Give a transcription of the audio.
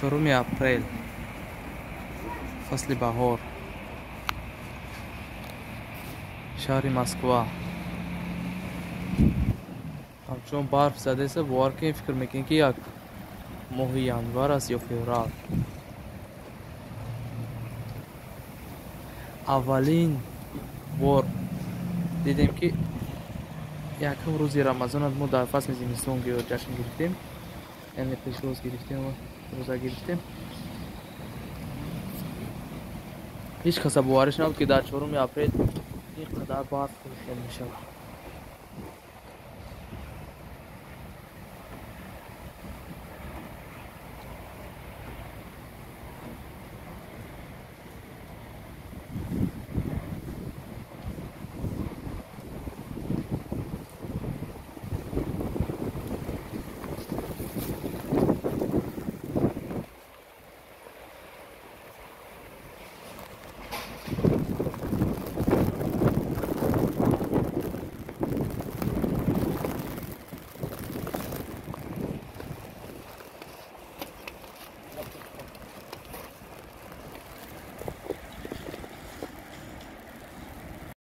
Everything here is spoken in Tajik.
4 апрел, фасли баҳор, шаҳри Москва. Ҳамчун барф задаеса, бовар кунед, фикр мекунед, ки як моҳи январ аст ё феврал. Аввалин бор дидем, ки якум рӯзи Рамазонат мо дар фасли зимистон ҷашн гирифтем, яъне пешвоз гирифтем, рӯза гирифтем. Ҳеҷ каса бовариш набуд, ки дар 4 апрел ин қадар барф хел мешавад.